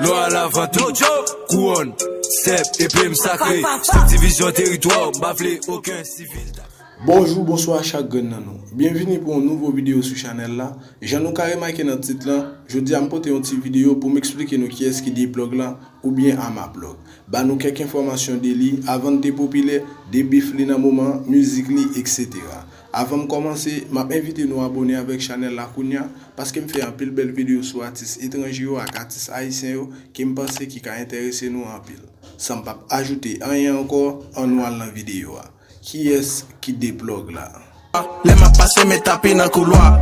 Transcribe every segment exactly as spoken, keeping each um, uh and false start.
Yo alavant, yo, kouwòn, sèp, epe m sakre. Sibdivizyon teritwa, m pa vle okenn sivil. Bonjou, bonswa chak grenn nan nou. Byenvini pou yon nouvo videyo sou chanèl la. Jan nou ka remake nan tit lan, jodi a m pote yon ti videyo pou m eksplike nou kiyès ki D-Plug lan oubyen Amaplug. Ba nou kèk enfòmasyon de li, avan l te popilè, de bif li nan moman, mizik li, etsetera. Avan m kòmanse, m ap envite nou abone avèk chanèl la kounya, paske m fè anpil bèl videyo sou atis etranje yo ak atis ayisyen yo ke m panse ki ka enterese nou anpil. San m p ap ajoute anyen ankò, ann nou al nan videyo a. Kiyès ki D-Plug la? Lè m ap pase, men tape nan koulwa.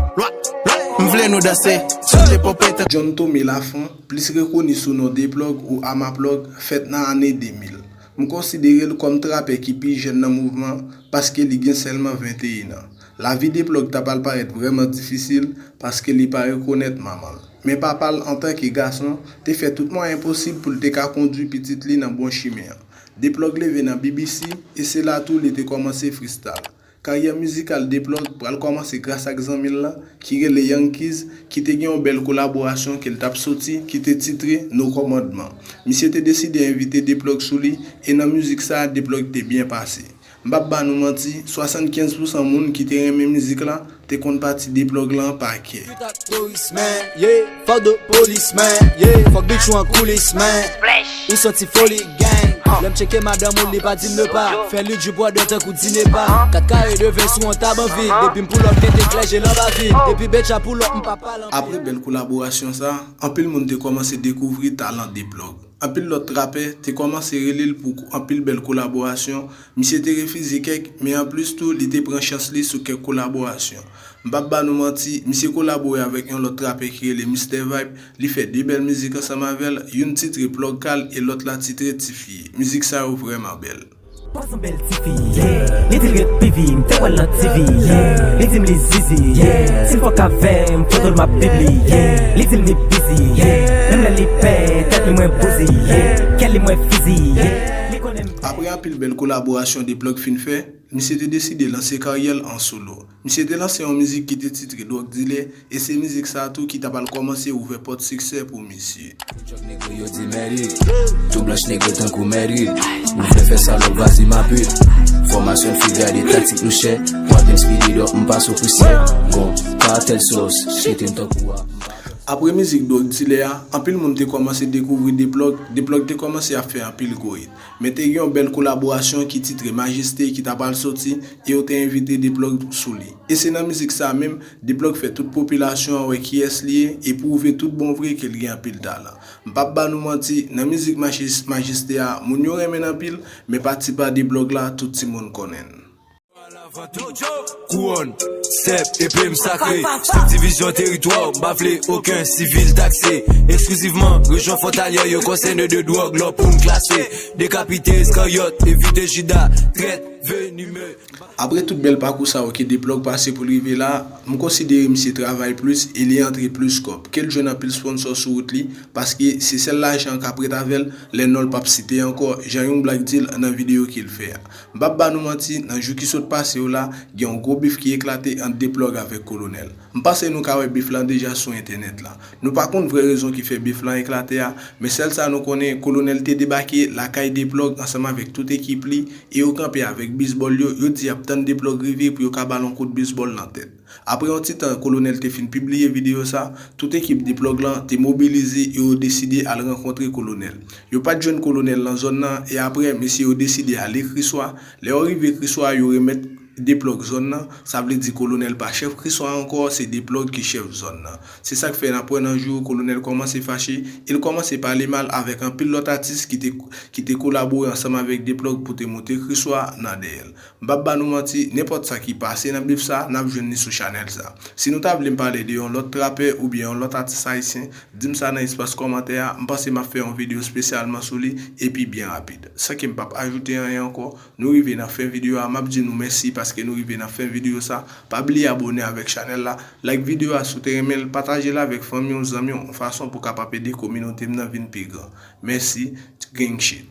M vle nou danse, sote pope tan. John Tomé Lafon, plis rekoni sou non D-Plug ou Amaplug, fèt nan ane de mil. M konsidere l kòm trapè ki pi jèn nan mouvman paske li gen sèlman venteyen an. Lavi D-Plug ta pral parèt vrèman difisil paske li pa rekonèt manman l. Men papa l, antanke gason, te fè tout mwayen posib pou l te ka kondui pitit li nan bon chimen an. D-Plug leve nan B B C e se la tou li te kòmanse freestyle. Karyè mizikal D-Plug pral kòmanse gras ak zanmi l lan ki rele Yankees, ki te gen yon bèl kolaborasyon ke l t ap soti ki te titre No Commandment. Misye te deside envite D-Plug sou li e nan mizik sa a D-Plug te byen pase. M p ap ba nou manti, swasannkenz pousan moun ki te renmen mizik la te konn pati D-Plug lan pa kè. Fòk do polismen, yeah. Fòk do polismen, yeah. Fòk bitch ou an koulismen. Ou santi foli gang. Lè m tcheke madanm ou, li pa di m ne pa. Fè li di bwa dè tankou di ne pa. Kat kare de ven sou yon tab an vit. Depi m pull up, tete klè, je l anba vit. Depi bitch a pull up, m pa pale anpil. Apre bèl kolaborasyon sa, anpil moun te kòmanse dekouvri talan D-Plug. Anpil lòt trapè te kòmanse rele l pou anpil bèl kolaborasyon. Misye te refize kèk, men anplis tou, li te pran chans li sou kèk kolaborasyon. M p ap ba nou manti, misye kolabore avèk yon lòt trapè ki rele Mister Vibe, li fè de bèl mizik ansanm avè l, youn titre Plug Kal e lòt la titre Tifi. Mizik sa yo vrèman bèl. Pòz yon bèl tifi, yeah. Li di l ret P V, m te wè l nan T V, yeah. Li di m li zizi, yeah. Si l fòk avè m, foto l m ap pibli, yeah. Li di l li bizi, yeah. Menm lè li pè, tèt li mwen bouzi, yeah. Kè li mwen fizi, yeah. Li konnen m. Apre anpil bèl kolaborasyon D-Plug fin fè, misye te deside lanse karyè l an solo. Misye te lanse yon mizik ki te titre Drug Dealer, e se mizik sa a tou ki ta pral kòmanse ouvè pòt siksè pou misye. Djòk negre yo di mèdi, tou blanch negre tankou mèdi. Nou vle fè salòp, vas-y ma pute. Fòmasyon fi gade taktik nou chè. Wap vin speed it up, m pa sou pousyè. Gon katèl sòs, chete m tankou a. Apre mizik Drug Dealer a, anpil moun te kòmanse dekouvri D-Plug. D-Plug te kòmanse ap fè anpil gwo hit. Men te gen yon bèl kolaborasyon ki titre Majesté ki ta pral soti e yo te envite D-Plug sou li. E se nan mizik sa a menm, D-Plug fè tout popilasyon an wè kiyès li ye e pwouve tout bon vre ke l gen anpil talan. M p ap ba nou manti, nan mizik Majis-, Majesté a, moun yo renmen l anpil, men pati pa D-Plug la, tout timoun konnen l. Kouwòn, sèp, epe m sakre. Sibdivizyon teritwa, m pa vle okenn sivil takse. Eksklizivman, rejyon fwontalyè yo konsène de dwòg, lò pou n klase. Dekapite Iskaryòt, evite Jida, trèt, venime. Apre tout bèl pakou sa yo ke D-Plug pase pou l rive la, m konsidere misye travay plis e li antre plis kòb. Ke l jwenn anpil sponsò sou wout li, paske se sèl lajan k ap ret avè l lè non l p ap site ankò, jan Young Black di l nan videyo ke l fè a. M p ap ba nou manti, nan jou ki sot pase yo la, gen yon gwo bif ki eklate ant D-Plug avèk Kolonèl. M panse nou ka wè bif lan deja sou entènèt la. Nou pa konn vrè rezon ki fè bif lan eklate a, men sèl sa nou konnen, Kolonèl te debake lakay D-Plug ansanm avèk tout ekip li, e yo kanpe avèk bizbòl yo, yo di y ap tann D-Plug rive pou yo ka ba l yon kout bizbòl nan tèt. Apre yon ti tan Kolonèl te fin pibliye videyo sa, tout ekip D-Plug lan te mobilize e yo deside al rankontre Kolonèl. Yo pa t jwenn Kolonèl nan zòn nan, e apre, mesye yo deside ale Kriswa. Lè yo rive Kriswa, yo remèt D-Plug zòn nan, sa vle di Kolonèl pa chèf Kriswa ankò, se D-Plug ki chèf zòn nan. Se sa k fè n ap wè nan jou yo, Kolonèl kòmanse fache, e l kòmanse pale mal avèk anpil lòt atis ki te, ki te kolabore ansanm avèk D-Plug pou te moute Kriswa nan dèyè l. M p ap ba nou manti, nenpòt sa ki pase nan bif sa, n ap jwenn li sou chanèl sa. Si nou ta vle m pale de yon lòt trapè oubyen yon lòt atis ayisyen, di m sa nan espas kòmantè a, m panse m ap fè yon videyo espesyalman sou li, epi byen rapid. San ke m p ap ajoute anyen ankò, nou rive nan fen videyo a, m ap di nou mèsi paske nou rive nan fen videyo sa. Pa bliye abone avèk chanèl la, like videyo a si w te renmen l, pataje l avèk fanmi w, zanmi w, yon fason pou w kapab ede kominote m nan vin pi gran. Mèsi, gang shit.